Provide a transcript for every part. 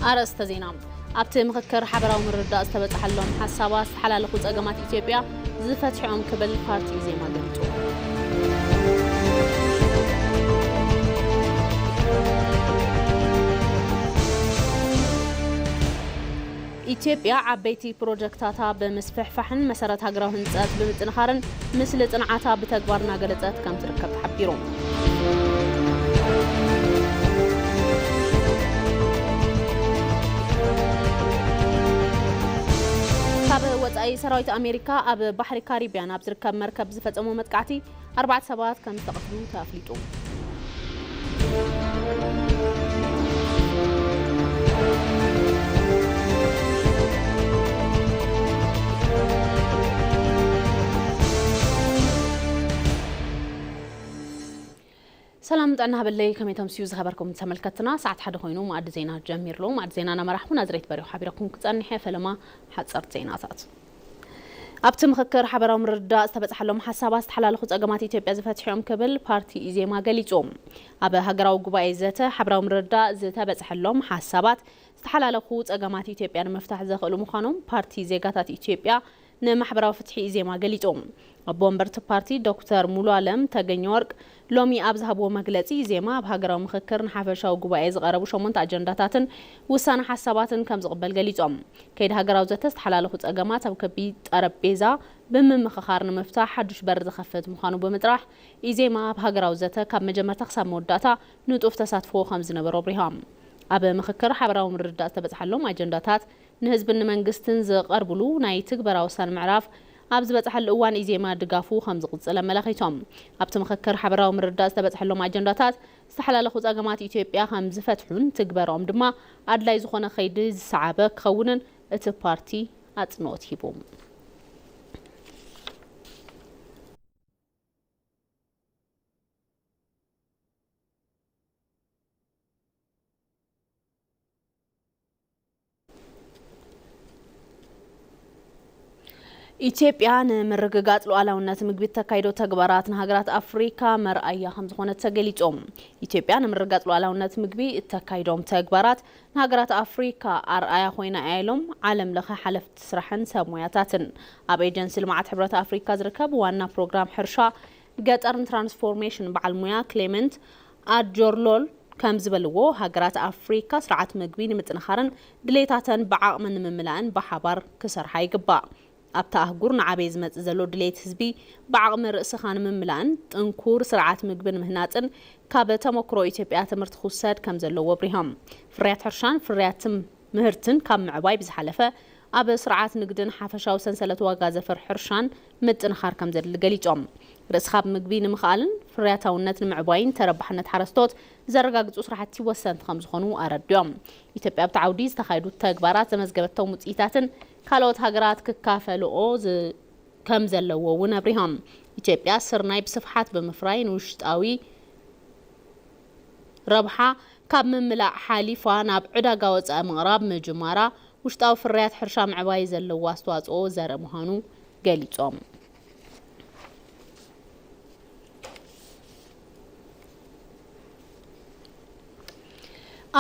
ኣርእስተ ዜና። ኣብቲ ምኽክር ሓበራዊ ምርድዳእ ዝተበጽሓሎም ሓሳባት ዝተሓላለኹ ጸገማት ኢትዮጵያ ዝፈትሕኦም ክብል ፓርቲ ኢዜማ ገሊጹ። ኢትዮጵያ ዓበይቲ ፕሮጀክታታ ብምስፍሕፋሕን መሰረት ሃገራዊ ህንጸት ብምጥንኻርን ምስሊ ጽንዓታ ብተግባር እናገለጸት ከም ትርከብ ተሓቢሩ። ካብ ወጻኢ፣ ሰራዊት ኣሜሪካ ኣብ ባሕሪ ካሪብያን ኣብ ዝርከብ መርከብ ዝፈጸሞ መጥቃዕቲ ኣርባዕተ ሰባት ከም ዝተቐትሉ ተኣፍሊጡ። ሰላም ጥዕና ሃበለይ፣ ከመይ ተምስዩ ዝኸበርኩም ተመልከትና? ሰዓት ሓደ ኮይኑ መኣዲ ዜና ጀሚርሎ። መኣዲ ዜና እናመራሕኩ ናዝሬት በሪኹ ሓቢረኩም ክጸንሕ እየ። ፈለማ ሓጸርቲ ዜናታት። ኣብቲ ምኽክር ሓበራዊ ምርድዳእ ዝተበጽሓሎም ሓሳባት ዝተሓላለኹ ጸገማት ኢትዮጵያ ዝፈትሑ እዮም ክብል ፓርቲ ኢዜማ ገሊጹ። ኣብ ሃገራዊ ጉባኤ ዘተ ሓበራዊ ምርድዳእ ዝተበጽሐሎም ሓሳባት ዝተሓላለኹ ጸገማት ኢትዮጵያ ንምፍታሕ ዘኽእሉ ምዃኖም ፓርቲ ዜጋታት ኢትዮጵያ ንማሕበራዊ ፍትሒ ኢዜማ ገሊጹ። ኣቦ ወንበር እቲ ፓርቲ ዶክተር ሙሉ ኣለም ተገኘ ወርቅ ሎሚ ኣብ ዝሃብዎ መግለጺ፣ ኢዜማ ኣብ ሃገራዊ ምኽክር ንሓፈሻዊ ጉባኤ ዝቐረቡ ሸሞንተ ኣጀንዳታትን ውሳነ ሓሳባትን ከም ዝቕበል ገሊጾም። ከይዲ ሃገራዊ ዘተ ዝተሓላለኹ ጸገማት ኣብ ከቢድ ጠረጴዛ ብምምኽኻር ንምፍታሕ ሓዱሽ በር ዝኸፍት ምዃኑ ብምጥራሕ፣ ኢዜማ ኣብ ሃገራዊ ዘተ ካብ መጀመርታ ክሳብ መወዳእታ ንጡፍ ተሳትፎ ከም ዝነበሮ ኣብሪሆም። ኣብ ምኽክር ሓበራዊ ምርድዳእ ዝተበጽሓሎም ኣጀንዳታት ንህዝብን ንመንግስትን ዝቐርብሉ ናይ ትግበራ ወሳኒ ምዕራፍ ኣብ ዝበጽሓሉ እዋን ኢዜማ ድጋፉ ከም ዝቕጽል ኣመላኺቶም። ኣብቲ ምኽክር ሓበራዊ ምርድዳእ ዝተበጽሐሎም ኣጀንዳታት ዝተሓላለኹ ጸገማት ኢትዮጵያ ከም ዝፈትሑን ትግበርኦም ድማ ኣድላይ ዝኾነ ከይዲ ዝሰዓበ ክኸውንን እቲ ፓርቲ ኣጽንኦት ሂቡ። ኢትዮጵያ ንምርግጋጽ ሉዓላውነት ምግቢ እተካይዶ ተግባራት ንሃገራት ኣፍሪካ መርኣያ ከም ዝኾነት ተገሊጹ። ኢትዮጵያ ንምርግጋጽ ሉዓላውነት ምግቢ እተካይዶም ተግባራት ንሃገራት ኣፍሪካ ኣርኣያ ኮይና እያ ኢሎም ዓለም ለኸ ሓለፍቲ ስራሕን ሰብ ሞያታትን። ኣብ ኤጀንሲ ልምዓት ሕብረት ኣፍሪካ ዝርከብ ዋና ፕሮግራም ሕርሻ፣ ገጠርን ትራንስፎርሜሽን በዓል ሙያ ክሌመንት ኣጆርሎል ከም ዝበልዎ፣ ሃገራት ኣፍሪካ ስርዓት ምግቢ ንምጥንኻርን ድሌታተን ብዓቕሚ ንምምላእን ብሓባር ክሰርሓ ይግባእ። ኣብታ ኣህጉር ንዓበየ ዝመጽእ ዘሎ ድሌት ህዝቢ ብዓቕሚ ርእስኻ ንምምላእን ጥንኩር ስርዓት ምግቢ ንምህናጽን ካብ ተመክሮ ኢትዮጵያ ትምህርቲ ክውሰድ ከም ዘለዎ ኣብሪሆም። ፍርያት ሕርሻን ፍርያት ምህርትን ካብ ምዕባይ ብዝሓለፈ፣ ኣብ ስርዓት ንግድን ሓፈሻዊ ሰንሰለት ዋጋ ዘፈር ሕርሻን ምጥንኻር ከም ዘድሊ ገሊጾም። ርእስኻ ብምግቢ ንምኽኣልን ፍርያታውነት ንምዕባይን ተረባሕነት ሓረስቶት ዘረጋግጹ ስራሕቲ ወሰንቲ ከም ዝኾኑ ኣረዲኦም። ኢትዮጵያ ኣብቲ ዓውዲ ዝተኻየዱ ተግባራት ዘመዝገበቶም ውፅኢታትን ካልኦት ሃገራት ክካፈልኦ ዝ-፣ ከም ዘለዎ እውን ኣብሪሆም። ኢትዮጵያ ስርናይ ብስፍሓት ብምፍራይ ንውሽጣዊ ረብሓ ካብ ምምላእ ሓሊፋ ናብ ዕዳጋ ወጻኢ ምቕራብ ምጅማራ፣ ውሽጣዊ ፍርያት ሕርሻ ምዕባይ ዘለዎ ኣስተዋጽኦ ዘርኢ ምዃኑ ገሊጾም።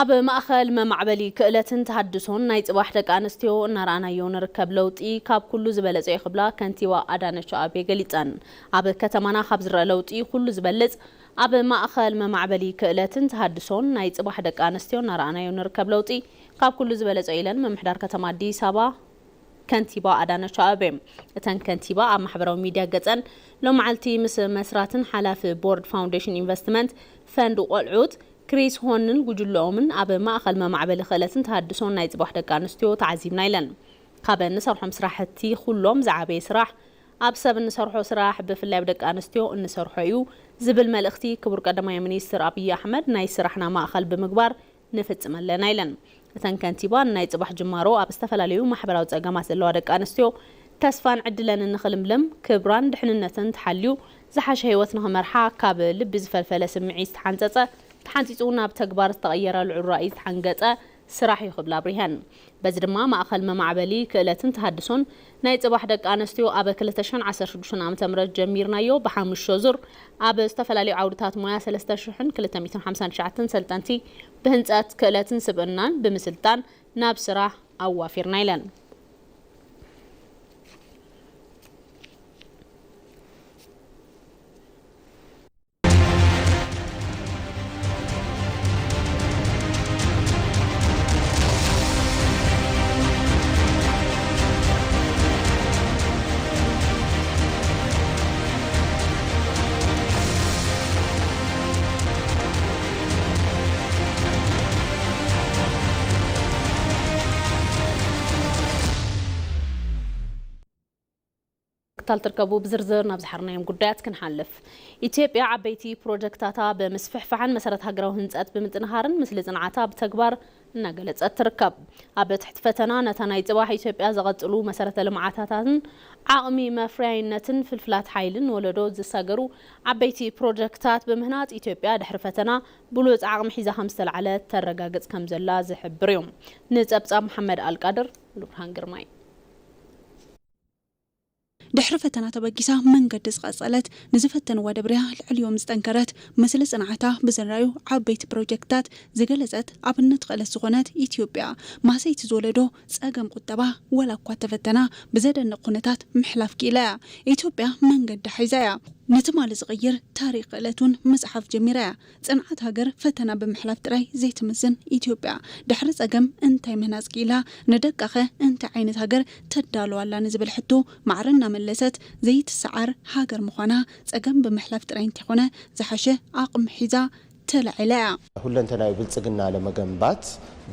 ኣብ ማእኸል መማዕበሊ ክእለትን ተሃድሶን ናይ ጽባሕ ደቂ ኣንስትዮ እናረኣናዮ ንርከብ ለውጢ ካብ ኩሉ ዝበለጸ እዩ ክብላ ከንቲባ ኣዳነች ኣቤቤ ገሊጸን። ኣብ ከተማና ካብ ዝረአ ለውጢ ኩሉ ዝበልጽ ኣብ ማእኸል መማዕበሊ ክእለትን ተሃድሶን ናይ ጽባሕ ደቂ ኣንስትዮ እናረኣናዮ ንርከብ ለውጢ ካብ ኩሉ ዝበለጸ ኢለን ምምሕዳር ከተማ ኣዲስ ኣበባ ከንቲባ ኣዳነች ኣቤቤ። እተን ከንቲባ ኣብ ማሕበራዊ ሚድያ ገጸን ሎማዓልቲ ምስ መስራትን ሓላፊ ቦርድ ፋውንዴሽን ኢንቨስትመንት ፈንድ ቆልዑት ክሪስ ሆንን ጉጅለኦምን ኣብ ማእኸል መማዕበሊ ክእለትን ተሃድሶን ናይ ጽባሕ ደቂ ኣንስትዮ ተዓዚብና ኢለን። ካብ እንሰርሖም ስራሕቲ ኩሎም ዝዓበየ ስራሕ ኣብ ሰብ እንሰርሖ ስራሕ ብፍላይ ኣብ ደቂ ኣንስትዮ እንሰርሖ እዩ ዝብል መልእኽቲ ክቡር ቀዳማይ ሚኒስትር ኣብይ ኣሕመድ ናይ ስራሕና ማእኸል ብምግባር ንፍጽም ኣለና ኢለን። እተን ከንቲባ ንናይ ጽባሕ ጅማሮ ኣብ ዝተፈላለዩ ማሕበራዊ ጸገማት ዘለዋ ደቂ ኣንስትዮ ተስፋን ዕድለን እንክልምልም ክብራን ድሕንነትን ተሓልዩ ዝሓሸ ህይወት ንኽመርሓ ካብ ልቢ ዝፈልፈለ ስምዒት ዝተሓንጸጸ ተሓንጺጹ ናብ ተግባር ዝተቐየረ ልዑል ራእይ ዝተሓንገጸ ስራሕ እዩ ክብላ ኣብሪሀን። በዚ ድማ ማእኸል መማዕበሊ ክእለትን ተሃድሶን ናይ ፅባሕ ደቂ ኣንስትዮ ኣብ ክልተ ሽሕን ዓሰርተ ሽዱሽተን ዓመተ ምህረት ጀሚርናዮ ብሓሙሽተ ዙር ኣብ ዝተፈላለዩ ዓውድታት ሞያ ሰለስተ ሽሕን ክልተ ሚእትን ሓምሳን ትሽዓተን ሰልጠንቲ ብህንፀት ክእለትን ስብእናን ብምስልጣን ናብ ስራሕ ኣዋፊርና ኢለን። ክታል ትርከቡ ብዝርዝር ናብ ዝሓርናዮም ጉዳያት ክንሓልፍ። ኢትዮጵያ ዓበይቲ ፕሮጀክታታ ብምስፍሕፋሕን መሰረት ሃገራዊ ህንፀት ብምጥንኻርን ምስሊ ፅንዓታ ብተግባር እናገለጸት ትርከብ። ኣብ ትሕቲ ፈተና ነታ ናይ ጽባሕ ኢትዮጵያ ዘቐጽሉ መሰረተ ልምዓታታትን ዓቕሚ መፍረያይነትን ፍልፍላት ሓይልን ንወለዶ ዝሳገሩ ዓበይቲ ፕሮጀክታት ብምህናጽ ኢትዮጵያ ድሕሪ ፈተና ብሉጽ ዓቕሚ ሒዛ ከም ዝተላዕለ ተረጋግጽ ከም ዘላ ዝሕብር እዩ። ንጸብጻብ መሓመድ ኣልቃድር፣ ሙሉብርሃን ግርማይ። ድሕሪ ፈተና ተበጊሳ መንገዲ ዝቐጸለት፣ ንዝፈተንዋ ደብርያ ልዕሊኦም ዝጠንከረት፣ ምስሊ ጽንዓታ ብዘራዩ ዓበይቲ ፕሮጀክታት ዝገለጸት ኣብነት ክእለት ዝኾነት ኢትዮጵያ፣ ማሰይቲ ዝወለዶ ጸገም ቁጠባ ወላ እኳ ተፈተና ብዘደንቕ ኩነታት ምሕላፍ ክኢላ እያ። ኢትዮጵያ መንገዲ ሓይዛ እያ። ንትማሊ ዝቕይር ታሪኽ ክእለት እውን ምጽሓፍ ጀሚራ እያ። ጽንዓት ሃገር ፈተና ብምሕላፍ ጥራይ ዘይትምዝን ኢትዮጵያ፣ ድሕሪ ጸገም እንታይ ምህናጽ ክኢላ፣ ንደቃኸ እንታይ ዓይነት ሃገር ተዳልዋላ ንዝብል ሕቶ ማዕረ እናመለሰት ዘይትሰዓር ሃገር ምዃና፣ ጸገም ብምሕላፍ ጥራይ እንተይኮነ ዝሓሸ ዓቕሚ ሒዛ ተላዒላ እያ። ሁለንተናዊ ብልጽግና ለመገንባት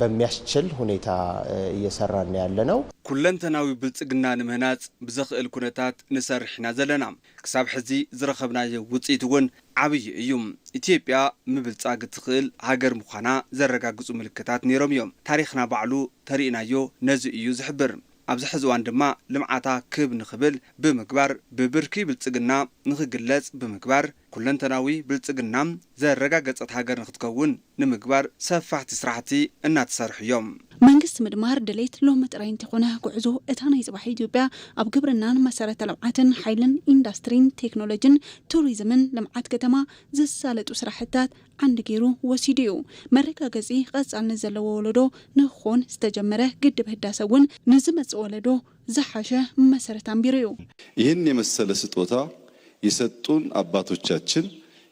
በሚያስችል ሁኔታ፣ እ፣ እየሰራን ያለነው። ኩለንተናዊ ብልጽግና ንምህናጽ ብዘኽእል ኩነታት ንሰርሕ ኢና ዘለና። ክሳብ ሕዚ ዝረኸብናዮ ውጽኢት እውን ዓብዪ እዩ። ኢትዮጵያ ምብልጻግ እትኽእል ሃገር ምዃና ዘረጋግጹ ምልክታት ነይሮም እዮም። ታሪኽና ባዕሉ ተሪእናዮ ነዚ እዩ ዝሕብር። ኣብዚ ሕዚ እዋን ድማ ልምዓታ ክብ ንኽብል ብምግባር፣ ብብርኪ ብልጽግና ንኽግለጽ ብምግባር፣ ኩለንተናዊ ብልጽግና ዘረጋገጸት ሃገር ንኽትከውን ንምግባር ሰፋሕቲ ስራሕቲ እናተሰርሑ እዮም። መንግስቲ ምድማር ድሌት ሎሚ ጥራይ እንተኾነ፣ ጉዕዞ እታ ናይ ጽባሕ ኢትዮጵያ ኣብ ግብርናን መሰረተ ልምዓትን፣ ሓይልን ኢንዱስትሪን ቴክኖሎጂን ቱሪዝምን ልምዓት ከተማ ዝሳለጡ ስራሕታት ዓንዲ ገይሩ ወሲዱ እዩ። መረጋገጺ ቀጻልነት ዘለዎ ወለዶ ንክኾን ዝተጀመረ ግድብ ህዳሰ እውን ንዝመጽእ ወለዶ ዝሓሸ መሰረት ኣንቢሩ እዩ። ይህን የመሰለ ስጦታ የሰጡን አባቶቻችን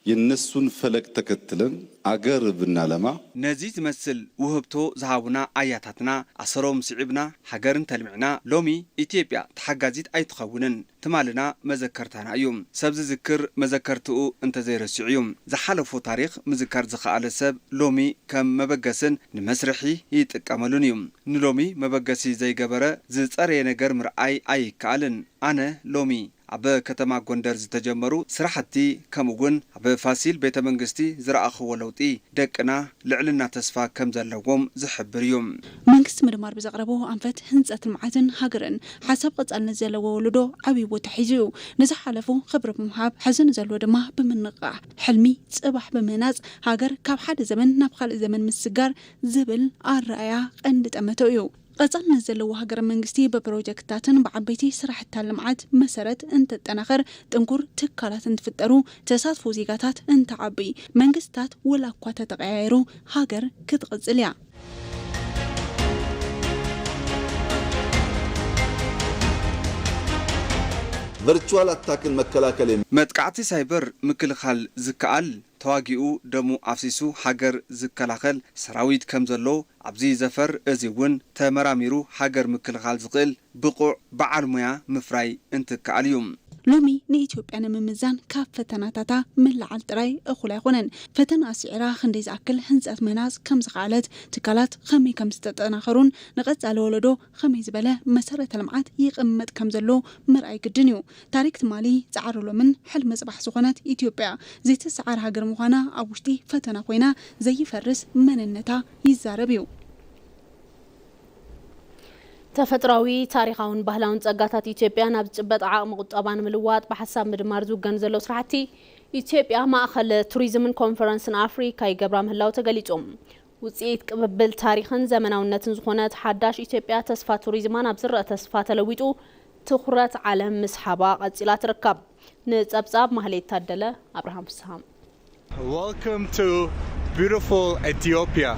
የነሱን ፈለግ ተከትለን አገር ብናለማ። ነዚ ዝመስል ውህብቶ ዝሃቡና ኣያታትና ኣሰሮም ስዒብና ሃገርን ተልሚዕና ሎሚ ኢትዮጵያ ተሓጋዚት ኣይትኸውንን። ትማልና መዘከርታና እዩ። ሰብ ዝዝክር መዘከርትኡ እንተዘይረሲዑ እዩ። ዝሓለፎ ታሪኽ ምዝካር ዝኸኣለ ሰብ ሎሚ ከም መበገስን ንመስርሒ ይጥቀመሉን እዩ። ንሎሚ መበገሲ ዘይገበረ ዝጸረየ ነገር ምርኣይ ኣይከኣልን። ኣነ ሎሚ ኣብ ከተማ ጎንደር ዝተጀመሩ ስራሕቲ ከምኡውን ኣብ ፋሲል ቤተ መንግስቲ ዝረኣኽዎ ለውጢ ደቅና ልዕልና ተስፋ ከም ዘለዎም ዝሕብር እዩ። መንግስቲ ምድማር ብዘቕረቦ ኣንፈት ህንጸት ልምዓትን ሃገርን ሓሳብ ቀጻልነት ዘለዎ ወለዶ ዓብዪ ቦታ ሒዙ እዩ። ንዝሓለፉ ክብሪ ብምሃብ፣ ሕዚ ንዘሎ ድማ ብምንቕቓሕ ሕልሚ ጽባሕ ብምህናጽ ሃገር ካብ ሓደ ዘመን ናብ ካልእ ዘመን ምስጋር ዝብል ኣረኣእያ ቀንዲ ጠመቶ እዩ። ቀጻልነት ዘለዎ ሃገረ መንግስቲ ብፕሮጀክትታትን ብዓበይቲ ስራሕትታት ልምዓት መሰረት እንትጠናኸር፣ ጥንኩር ትካላት እንትፍጠሩ፣ ተሳትፎ ዜጋታት እንትዓቢ፣ መንግስታት ወላ እኳ ተተቀያየሩ፣ ሃገር ክትቕጽል እያ። ቨርቹዋል ኣታክን መከላከል የሚ- መጥቃዕቲ ሳይበር ምክልኻል ዝከኣል ተዋጊኡ ደሙ ኣፍሲሱ ሃገር ዝከላኸል ሰራዊት ከም ዘሎ ኣብዚ ዘፈር እዚ እውን ተመራሚሩ ሃገር ምክልኻል ዝኽእል ብቑዕ በዓል ሙያ ምፍራይ እንትከኣል እዩ። ሎሚ ንኢትዮጵያ ንምምዛን ካብ ፈተናታታ ምልዓል ጥራይ እኹል ኣይኮነን። ፈተና ስዒራ ክንደይ ዝኣክል ህንፀት ምህናፅ ከም ዝኸኣለት፣ ትካላት ከመይ ከም ዝተጠናኸሩን ንቐፃሊ ወለዶ ከመይ ዝበለ መሰረተ ልምዓት ይቕመጥ ከም ዘሎ ምርኣይ ግድን እዩ። ታሪክ ትማሊ፣ ፃዕሪ ሎምን ሕልሚ ፅባሕ ዝኾነት ኢትዮጵያ ዘይትሰዓር ሃገር ምዃና ኣብ ውሽጢ ፈተና ኮይና ዘይፈርስ መንነታ ይዛረብ እዩ። ተፈጥሮኣዊ፣ ታሪኻውን ባህላውን ጸጋታት ኢትዮጵያ ናብ ዝጭበጥ ዓቕሚ ቁጠባ ንምልዋጥ ብሓሳብ ምድማር ዝውገን ዘሎ ስራሕቲ ኢትዮጵያ ማእኸል ቱሪዝምን ኮንፈረንስን ኣፍሪካ ይገብራ ምህላው ተገሊጹ። ውፅኢት ቅብብል ታሪኽን ዘመናውነትን ዝኾነት ሓዳሽ ኢትዮጵያ፣ ተስፋ ቱሪዝማ ናብ ዝረአ ተስፋ ተለዊጡ፣ ትኹረት ዓለም ምስሓባ ቀፂላ ትርከብ። ንፀብፃብ ማህሌት ታደለ፣ ኣብርሃም ፍስሃ። Welcome to beautiful Ethiopia.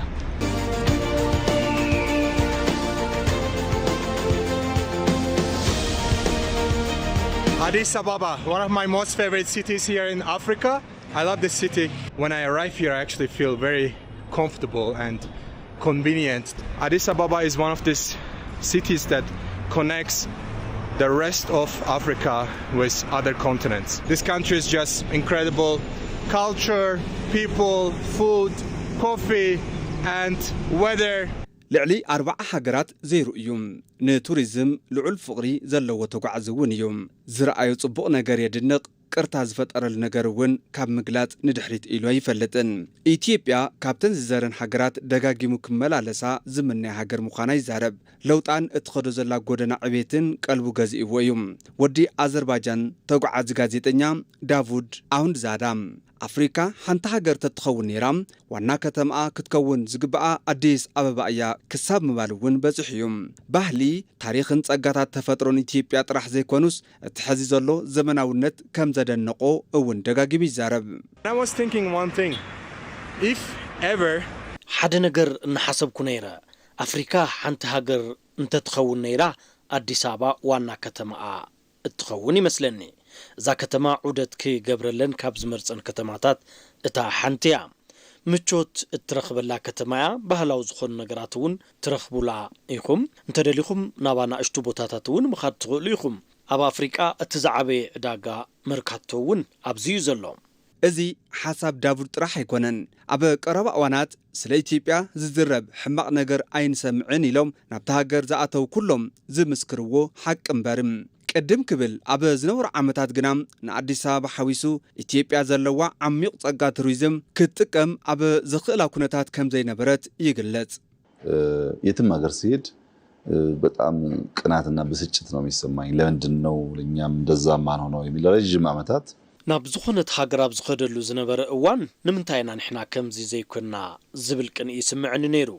Addis Ababa, one of my most favorite cities here in Africa. I love this city. When I arrive here, I actually feel very comfortable and convenient. Addis Ababa is one of these cities that connects the rest of Africa with other continents. This country is just incredible. Culture, people, food, coffee, and weather. ልዕሊ ኣርባዓ ሃገራት ዘይሩ እዩ። ንቱሪዝም ልዑል ፍቕሪ ዘለዎ ተጓዓዚ እውን እዩ። ዝረኣዮ ጽቡቕ ነገር የድንቕ፣ ቅርታ ዝፈጠረሉ ነገር እውን ካብ ምግላጽ ንድሕሪት ኢሉ ኣይፈልጥን። ኢትዮጵያ ካብተን ዝዘረን ሃገራት ደጋጊሙ ክመላለሳ ዝምነያ ሃገር ምዃና ይዛረብ። ለውጣን እትኸዶ ዘላ ጎደና ዕቤትን ቀልቡ ገዚእዎ እዩ። ወዲ ኣዘርባጃን ተጓዓዚ ጋዜጠኛ ዳቡድ ኣሁንድዛዳ፣ ኣፍሪካ ሓንቲ ሃገር ተትኸውን ነይራ፣ ዋና ከተማኣ ክትከውን ዝግብኣ ኣዲስ ኣበባ እያ ክሳብ ምባል እውን በፂሑ እዩ። ባህሊ፣ ታሪኽን ጸጋታት ተፈጥሮን ኢትዮጵያ ጥራሕ ዘይኮኑስ እቲ ሕዚ ዘሎ ዘመናውነት ከም ዘደነቆ እውን ደጋጊሙ ይዛረብ። I was thinking one thing. If ever ሓደ ነገር እናሓሰብኩ ነይረ። ኣፍሪካ ሓንቲ ሃገር እንተትኸውን ነይራ ኣዲስ ኣበባ ዋና ከተማኣ እትኸውን ይመስለኒ። እዛ ከተማ ዑደት ክገብረለን ካብ ዝመርጸን ከተማታት እታ ሓንቲ እያ። ምቾት እትረኽበላ ከተማ እያ። ባህላዊ ዝኾኑ ነገራት እውን ትረኽቡላ ኢኹም። እንተደሊኹም ናብ ኣናእሽቱ ቦታታት እውን ምኻድ ትኽእሉ ኢኹም። ኣብ ኣፍሪቃ እቲ ዝዓበየ ዕዳጋ መርካቶ እውን ኣብዚ እዩ ዘሎ። እዚ ሓሳብ ዳቡድ ጥራሕ ኣይኮነን። ኣብ ቀረባ እዋናት ስለ ኢትዮጵያ ዝዝረብ ሕማቕ ነገር ኣይንሰምዕን ኢሎም ናብታ ሃገር ዝኣተው ኩሎም ዝምስክርዎ ሓቂ እምበር። ቅድም ክብል ኣብ ዝነበሩ ዓመታት ግና ንኣዲስ ኣበባ ሓዊሱ ኢትዮጵያ ዘለዋ ዓሚቕ ጸጋ ቱሪዝም ክትጥቀም ኣብ ዘኽእላ ኩነታት ከም ዘይነበረት ይግለጽ። የትም ሀገር ሲሄድ በጣም ቅናትና ብስጭት ነው የሚሰማኝ። ለምንድን ነው እኛም እንደዛ ማንሆነው የሚል ረዥም ዓመታት ናብ ዝኾነት ሃገር ኣብ ዝኸደሉ ዝነበረ እዋን ንምንታይ ኢና ንሕና ከምዚ ዘይኮንና ዝብል ቅንኢ ይስምዐኒ ነይሩ።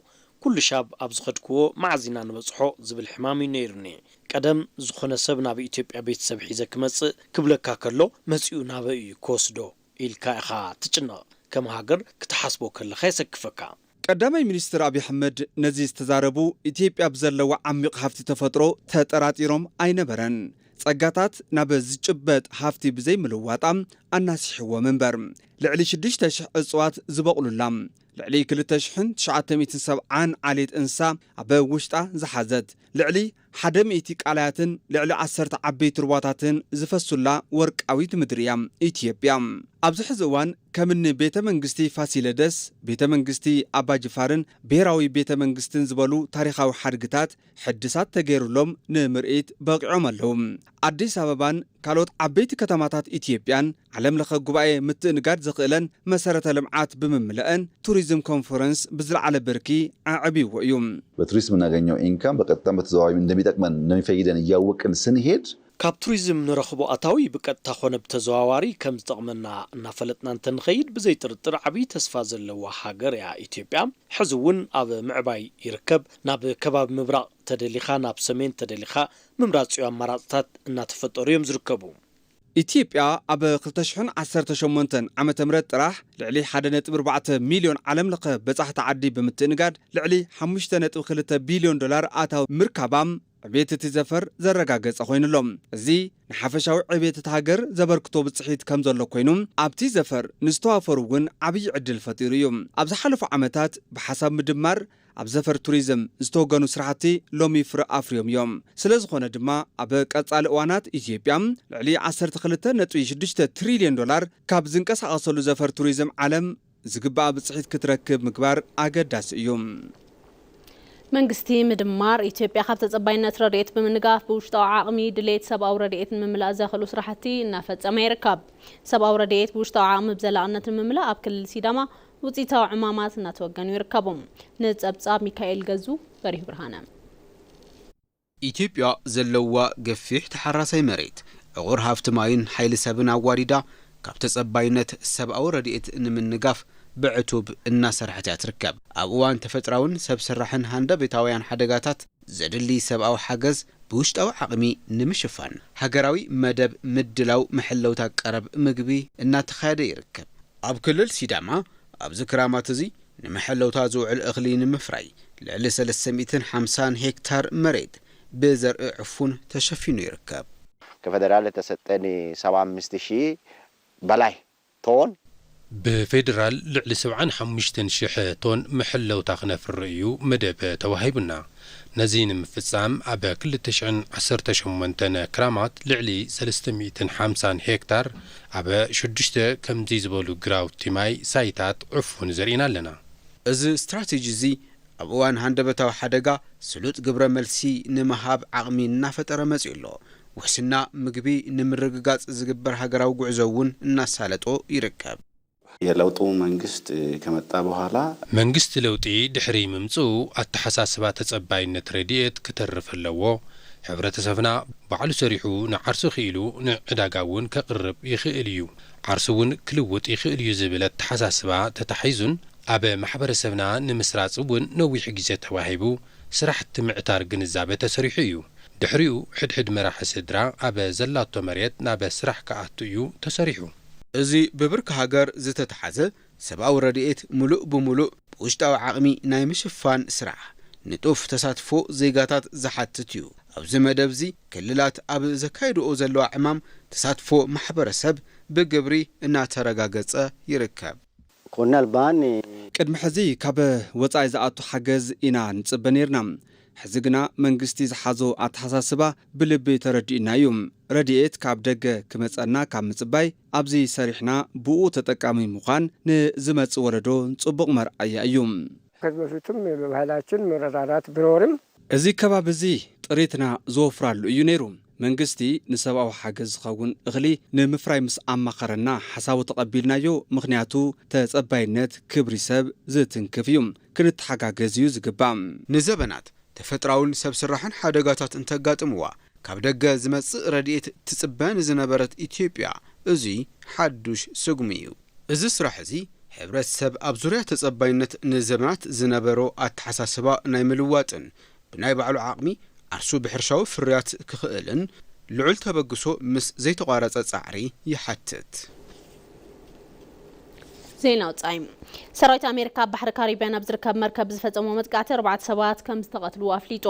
ኩሉ ሻብ ኣብ ዝኸድክዎ መዓዝ ኢና ንበጽሖ ዝብል ሕማም እዩ ነይሩኒ። ቀደም ዝኾነ ሰብ ናብ ኢትዮጵያ ቤተሰብ ሒዘ ክመጽእ ክብለካ ከሎ መጺኡ ናበይ እዩ ክወስዶ ኢልካ ኢኻ ትጭነቕ። ከም ሃገር ክትሓስቦ ከለኻ የሰክፈካ። ቀዳማይ ሚኒስትር ኣብይ ኣሕመድ ነዚ ዝተዛረቡ ኢትዮጵያ ብዘለዋ ዓሚቕ ሃፍቲ ተፈጥሮ ተጠራጢሮም ኣይነበረን። ጸጋታት ናብ ዝጭበጥ ሃፍቲ ብዘይምልዋጣ ኣናሲሕዎም እምበር ልዕሊ ሽዱሽተ ሽሕ እጽዋት ዝበቑሉላ ልዕሊ ክልተ ሽሕን ትሽዓተ ሚእትን ሰብዓን ዓሌት እንስሳ ኣብ ውሽጣ ዝሓዘት ልዕሊ ሓደ ሚእቲ ቃላያትን ልዕሊ ዓሰርተ ዓበይቲ ሩባታትን ዝፈሱላ ወርቃዊት ምድሪ እያ ኢትዮጵያ። ኣብዚ ሕዚ እዋን ከምኒ ቤተ መንግስቲ ፋሲለደስ፣ ቤተ መንግስቲ ኣባጅፋርን ብሄራዊ ቤተ መንግስትን ዝበሉ ታሪኻዊ ሓድግታት ሕድሳት ተገይሩሎም ንምርኢት በቂዖም ኣለዉ። ኣዲስ ኣበባን ካልኦት ዓበይቲ ከተማታት ኢትዮጵያን ዓለም ለኸ ጉባኤ ምትእንጋድ ዘኽእለን መሰረተ ልምዓት ብምምልአን ቱሪዝም ኮንፈረንስ ብዝለዓለ ብርኪ ኣዕብይዎ እዩ። በቱሪስት የምናገኘው ኢንካም በቀጥታም በተዘዋዋሪ እንደሚጠቅመን እንደሚፈይደን እያወቅን ስንሄድ ካብ ቱሪዝም ንረኽቦ ኣታዊ ብቀጥታ ኮነ ብተዘዋዋሪ ከም ዝጠቕመና እናፈለጥና እንተንኸይድ ብዘይጥርጥር ዓብዪ ተስፋ ዘለዋ ሃገር እያ ኢትዮጵያ። ሕዚ እውን ኣብ ምዕባይ ይርከብ። ናብ ከባቢ ምብራቕ ተደሊኻ ናብ ሰሜን ተደሊኻ ምምራፅ እዩ ኣማራፅታት እናተፈጠሩ እዮም ዝርከቡ። ኢትዮጵያ ኣብ ክልተ ሽሕን ዓሰርተ ሸሞንተን ዓመተ ምህረት ጥራሕ ልዕሊ ሓደ ነጥቢ ኣርባዕተ ሚልዮን ዓለም ለኸ በጻሕቲ ዓዲ ብምትእንጋድ ልዕሊ ሓሙሽተ ነጥቢ ክልተ ቢልዮን ዶላር ኣታዊ ምርካባ ዕቤት እቲ ዘፈር ዘረጋገጸ ኮይኑሎ። እዚ ንሓፈሻዊ ዕቤት እቲ ሃገር ዘበርክቶ ብጽሒት ከም ዘሎ ኮይኑ ኣብቲ ዘፈር ንዝተዋፈሩ እውን ዓብዪ ዕድል ፈጢሩ እዩ። ኣብ ዝሓለፉ ዓመታት ብሓሳብ ምድማር ኣብ ዘፈር ቱሪዝም ዝተወገኑ ስራሕቲ ሎሚ ፍረ ኣፍርዮም እዮም። ስለ ዝኾነ ድማ ኣብ ቀጻሊ እዋናት ኢትዮጵያ ልዕሊ ዓሰርተ ክልተ ነጥቢ ሽዱሽተ ትሪልዮን ዶላር ካብ ዝንቀሳቐሰሉ ዘፈር ቱሪዝም ዓለም ዝግባኣ ብፅሒት ክትረክብ ምግባር ኣገዳሲ እዩ። መንግስቲ ምድማር ኢትዮጵያ ካብ ተጸባይነት ረድኤት ብምንጋፍ ብውሽጣዊ ዓቕሚ ድሌት ሰብኣዊ ረድኤት ንምምላእ ዘኽእሉ ስራሕቲ እናፈጸመ ይርከብ። ሰብኣዊ ረድኤት ብውሽጣዊ ዓቕሚ ብዘላቕነት ንምምላእ ኣብ ክልል ሲዳማ ውፅኢታዊ ዕማማት እናተወገኑ ይርከቡ። ንፀብፃብ ሚካኤል ገዙ፣ በሪሁ ብርሃነ። ኢትዮጵያ ዘለዋ ገፊሕ ተሓራሳይ መሬት፣ ዕቑር ሃፍቲ ማይን ሓይሊ ሰብን ኣዋዲዳ ካብ ተጸባይነት ሰብኣዊ ረድኤት ንምንጋፍ ብዕቱብ እናሰርሐት እያ ትርከብ። ኣብ እዋን ተፈጥራውን ሰብ ሰራሕን ሃንደበታውያን ሓደጋታት ዘድሊ ሰብኣዊ ሓገዝ ብውሽጣዊ ዓቕሚ ንምሽፋን ሃገራዊ መደብ ምድላው መሐለውታ ቀረብ ምግቢ እናተኻየደ ይርከብ። ኣብ ክልል ሲዳማ ኣብዚ ክራማት እዚ ንመሐለውታ ዝውዕል እኽሊ ንምፍራይ ልዕሊ ሰለስተ ሚእትን ሓምሳን ሄክታር መሬት ብዘርኢ ዕፉን ተሸፊኑ ይርከብ። ከፌደራል የተሰጠን ሰባ አምስት ሺህ በላይ ቶን። ብፌዴራል ልዕሊ ሰብዓን ሓሙሽተን ሽሕ ቶን መሐለውታ ክነፍሪ እዩ መደብ ተዋሂቡና። ነዚ ንምፍጻም ኣብ ክልተ ሽሕን ዓሰርተ ሸሞንተን ክራማት ልዕሊ ሰለስተ ሚእትን ሓምሳን ሄክታር ኣብ ሽዱሽተ ከምዚ ዝበሉ ግራውቲ ማይ ሳይታት ዕፉን ዘሪእና ኣለና። እዚ ስትራቴጂ እዚ ኣብ እዋን ሃንደበታዊ ሓደጋ ስሉጥ ግብረ መልሲ ንምሃብ ዓቕሚ እናፈጠረ መጺኡ ኣሎ። ውሕስና ምግቢ ንምርግጋጽ ዝግበር ሃገራዊ ጉዕዞ እውን እናሳለጦ ይርከብ። የለውጡ መንግስት ከመጣ በኋላ መንግስቲ ለውጢ ድሕሪ ምምፅኡ ኣተሓሳስባ ተፀባይነት ረድኤት ክተርፍ ኣለዎ። ሕብረተሰብና ባዕሉ ሰሪሑ ንዓርሱ ክኢሉ ንዕዳጋ እውን ከቕርብ ይኽእል እዩ። ዓርሱ እውን ክልውጥ ይኽእል እዩ ዝብል ኣተሓሳስባ ተታሒዙን ኣብ ማሕበረሰብና ንምስራፅ እውን ነዊሕ ግዜ ተዋሂቡ ስራሕቲ ምዕታር ግንዛበ ተሰሪሑ እዩ። ድሕሪኡ ሕድሕድ መራሒ ስድራ ኣብ ዘላቶ መሬት ናብ ስራሕ ክኣቱ እዩ ተሰሪሑ። እዚ ብብርኪ ሃገር ዝተተሓዘ ሰብኣዊ ረድኤት ምሉእ ብምሉእ ብውሽጣዊ ዓቕሚ ናይ ምሽፋን ስራሕ ንጡፍ ተሳትፎ ዜጋታት ዝሓትት እዩ። ኣብዚ መደብ እዚ ክልላት ኣብ ዘካይድኦ ዘለዋ ዕማም ተሳትፎ ማሕበረሰብ ብግብሪ እናተረጋገጸ ይርከብ። Kun albaan ቅድሚ ሕዚ ካብ ወጻኢ ዝኣቱ ሓገዝ ኢና ንጽበ ነይርና። ሕዚ ግና መንግስቲ ዝሓዞ ኣተሓሳስባ ብልቢ ተረዲእና እዩ። ረድኤት ካብ ደገ ክመጸና ካብ ምጽባይ ኣብዚ ሰሪሕና ብኡ ተጠቃሚ ምዃን ንዝመጽእ ወለዶ ጽቡቕ መርኣያ እዩ። ከዚ በፊትም በባህላችን መረዳዳት ቢኖርም እዚ ከባቢ እዚ ጥሪትና ዝወፍራሉ እዩ ነይሩ። መንግስቲ ንሰብኣዊ ሓገዝ ዝኸውን እኽሊ ንምፍራይ ምስ ኣማኸረና ሓሳቡ ተቐቢልናዮ። ምኽንያቱ ተጸባይነት ክብሪ ሰብ ዝትንክፍ እዩ። ክንተሓጋገዝ እዩ ዝግባእ። ንዘበናት ተፈጥራውን ሰብ ስራሕን ሓደጋታት እንተጋጥምዋ ካብ ደገ ዝመጽእ ረድኤት ትጽበ ንዝነበረት ኢትዮጵያ እዙይ ሓዱሽ ስጉሚ እዩ። እዚ ስራሕ እዚ ሕብረተሰብ ኣብ ዙርያ ተጸባይነት ንዘበናት ዝነበሮ ኣተሓሳስባ ናይ ምልዋጥን ብናይ ባዕሉ ዓቕሚ ዓርሱ ብሕርሻዊ ፍርያት ክኽእልን ልዑል ተበግሶ ምስ ዘይተቋረጸ ጻዕሪ ይሓትት። ዜና ወጻኢ። ሰራዊት ኣሜሪካ ኣብ ባሕሪ ካሪብያን ኣብ ዝርከብ መርከብ ዝፈጸሞ መጥቃዕቲ ኣርባዕተ ሰባት ከም ዝተቐትሉ ኣፍሊጡ።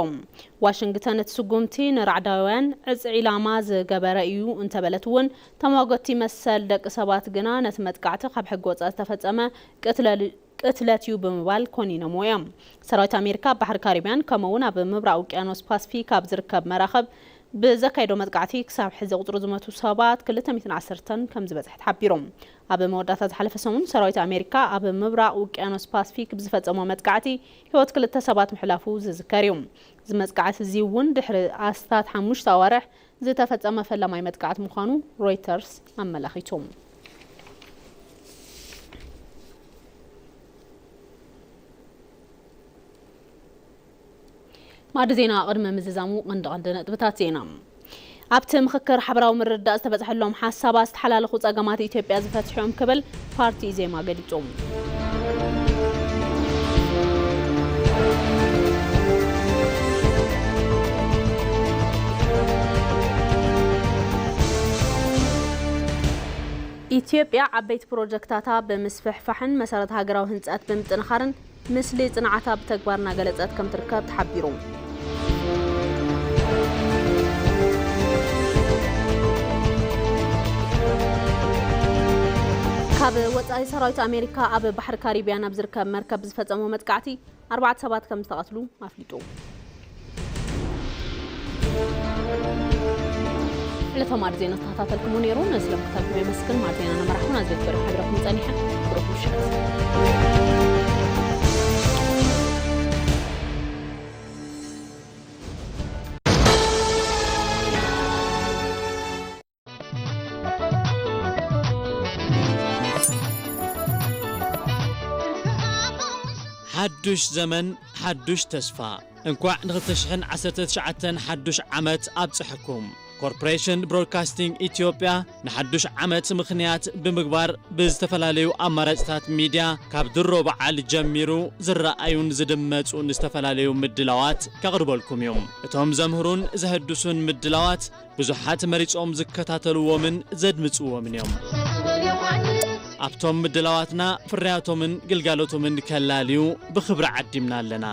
ዋሽንግተን እቲ ስጉምቲ ንራዕዳውያን ዕጽ ዒላማ ዝገበረ እዩ እንተበለት እውን ተሟገቲ መሰል ደቂ ሰባት ግና ነቲ መጥቃዕቲ ካብ ሕጊ ወጻኢ ዝተፈጸመ ቅትለል ቅትለት እዩ ብምባል ኮኒኖምዎ እዮም። ሰራዊት ኣሜሪካ ኣብ ባሕሪ ካሪብያን ከምኡ እውን ኣብ ምብራቕ ውቅያኖስ ፓስፊክ ኣብ ዝርከብ መራኽብ ብዘካየዶ መጥቃዕቲ ክሳብ ሕዚ ቁፅሪ ዝሞቱ ሰባት ክልተ ሚእትን ዓሰርተን ከም ዝበፅሐ ተሓቢሩ። ኣብ መወዳእታ ዝሓለፈ ሰሙን ሰራዊት ኣሜሪካ ኣብ ምብራቕ ውቅያኖስ ፓስፊክ ብዝፈፀሞ መጥቃዕቲ ህይወት ክልተ ሰባት ምሕላፉ ዝዝከር እዩ። እዚ መጥቃዕቲ እዚ እውን ድሕሪ ኣስታት ሓሙሽተ ኣዋርሕ ዝተፈጸመ ፈላማይ መጥቃዕቲ ምዃኑ ሮይተርስ ኣመላኺቱ። ማዕዲ ዜና ቅድሚ ምዝዛሙ ቀንዲ ቀንዲ ነጥብታት ዜና። ኣብቲ ምኽክር ሓበራዊ ምርድዳእ ዝተበፅሐሎም ሓሳባት ዝተሓላለኹ ፀገማት ኢትዮጵያ ዝፈትሑ እዮም ክብል ፓርቲ ኢዜማ ገሊፁ። ኢትዮጵያ ዓበይቲ ፕሮጀክታታ ብምስፍሕፋሕን መሰረተ ሃገራዊ ህንፀት ብምጥንኻርን ምስሊ ፅንዓታ ብተግባር እናገለፀት ከምትርከብ ተሓቢሩ። ካብ ወፃኢ ሰራዊት ኣሜሪካ ኣብ ባሕሪ ካሪቢያን ኣብ ዝርከብ መርከብ ብዝፈፀሞ መጥቃዕቲ ኣርባዕተ ሰባት ከም ዝተቐትሉ ኣፍሊጡ። ዕለታዊ ማዕድ ዜና ዝተኸታተልኩሞ ነይሩ። ነዚ ሎም ክታብኩም የመስግን። ማዕድ ዜና ነመራሕኩም ኣዝቤት በሪኹ ሓቢረኩም ጸኒሐ። ብሩኽ ምሽት። ሓዱሽ ዘመን ሓዱሽ ተስፋ። እንኳዕ ንኽልተ ሽሕን ዓሰርተ ትሽዓተን ሓዱሽ ዓመት ኣብፀሐኩም። ኮርፖሬሽን ብሮድካስቲንግ ኢትዮጵያ ንሓዱሽ ዓመት ምኽንያት ብምግባር ብዝተፈላለዩ ኣማራጭታት ሚድያ ካብ ድሮ በዓል ጀሚሩ ዝረኣዩን ዝድመጹን ዝተፈላለዩ ምድላዋት ከቕርበልኩም እዩ። እቶም ዘምህሩን ዘህድሱን ምድላዋት ብዙሓት መሪጾም ዝከታተልዎምን ዘድምጽዎምን እዮም። ኣብቶም ምድላዋትና ፍርያቶምን ግልጋሎቶምን ከላልዩ ብኽብሪ ዓዲምና ኣለና።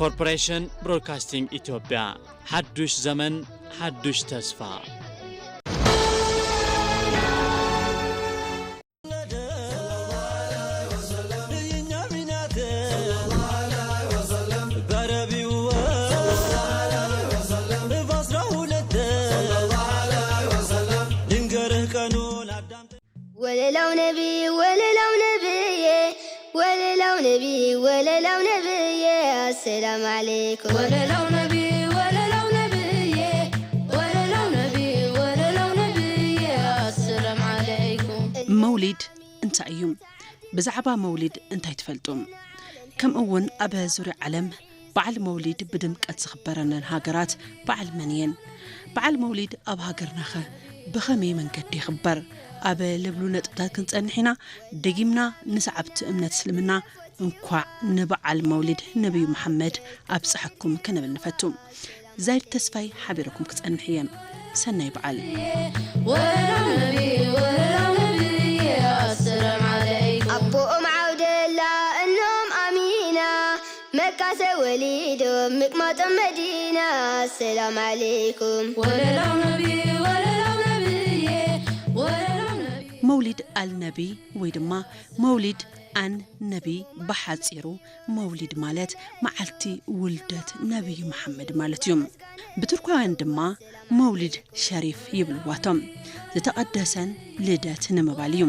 ኮርፖሬሽን ብሮድካስቲንግ ኢትዮጵያ፣ ሓዱሽ ዘመን፣ ሓዱሽ ተስፋ። ወለላው ነቢ ወለላው ነብዬ ወለላው ነቢ ወለላው ነብዬ ኣሰላም ዓለይኩም። ወለላው ነቢ ወለላው ነብዬ ወለላው ነቢ ወለላው ነብዬ ኣሰላም ዓለይኩም። መውሊድ እንታይ እዩ? ብዛዕባ መውሊድ እንታይ ትፈልጡ? ከምኡ እውን ኣብ ዙርያ ዓለም በዓል መውሊድ ብድምቀት ዝኽበረለን ሃገራት በዓል መን እየን? በዓል መውሊድ ኣብ ሃገርናኸ ብኸመይ መንገዲ ይኽበር? ኣብ ልብሉ ነጥብታት ክንጸንሕ ኢና። ደጊምና ንሰዓብቲ እምነት እስልምና እንኳዕ ንበዓል መውሊድ ነቢዩ መሓመድ ኣብጽሐኩም ክንብል ንፈቱ። ዛይድ ተስፋይ ሓቢረኩም ክጸንሕ እየ። ሰናይ በዓል። ኣቦኦም ዓውደላ እኖም ኣሚና መካ ተወሊዶም ምቅማጦም መዲና ሰላም ዓለይኩም። መውሊድ ኣልነቢ ወይ ድማ መውሊድ ኣን ነቢ ብሓጺሩ መውሊድ ማለት መዓልቲ ውልደት ነቢዩ መሓመድ ማለት እዩ። ብቱርካውያን ድማ መውሊድ ሸሪፍ ይብልዋቶም። ዝተቐደሰን ልደት ንምባል እዩ።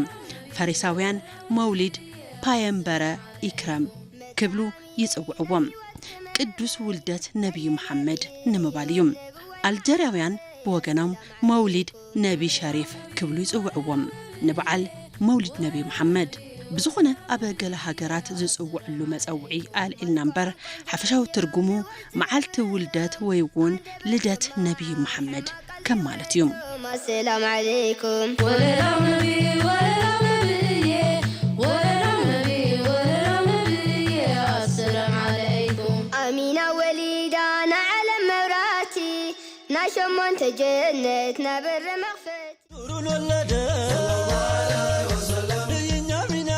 ፈሪሳውያን መውሊድ ፓየምበረ ኢክረም ክብሉ ይጽውዕዎም። ቅዱስ ውልደት ነቢዩ መሓመድ ንምባል እዩ። ኣልጀርያውያን ብወገኖም መውሊድ ነቢ ሸሪፍ ክብሉ ይጽውዕዎም። ንበዓል መውሊድ ነቢ መሓመድ ብዝኾነ ኣብ ገለ ሃገራት ዝጽውዕሉ መጸውዒ ኣልዒልና እምበር ሓፈሻዊ ትርጉሙ መዓልቲ ውልደት ወይ እውን ልደት ነቢ መሓመድ ከም ማለት እዩ። ኣሰላም ዓለይኩም ወለላው ነቢ ወለላው ነብዬ ወለላው ነቢ ወለላው ነብዬ ኣሰላም ዓለይኩም ኣሚና ወሊዳ ንዓለም መብራህቲ ናይ ሸሞንተ ጀነት ናይ በሪ መኽፈቲ ኑሩን ወለደ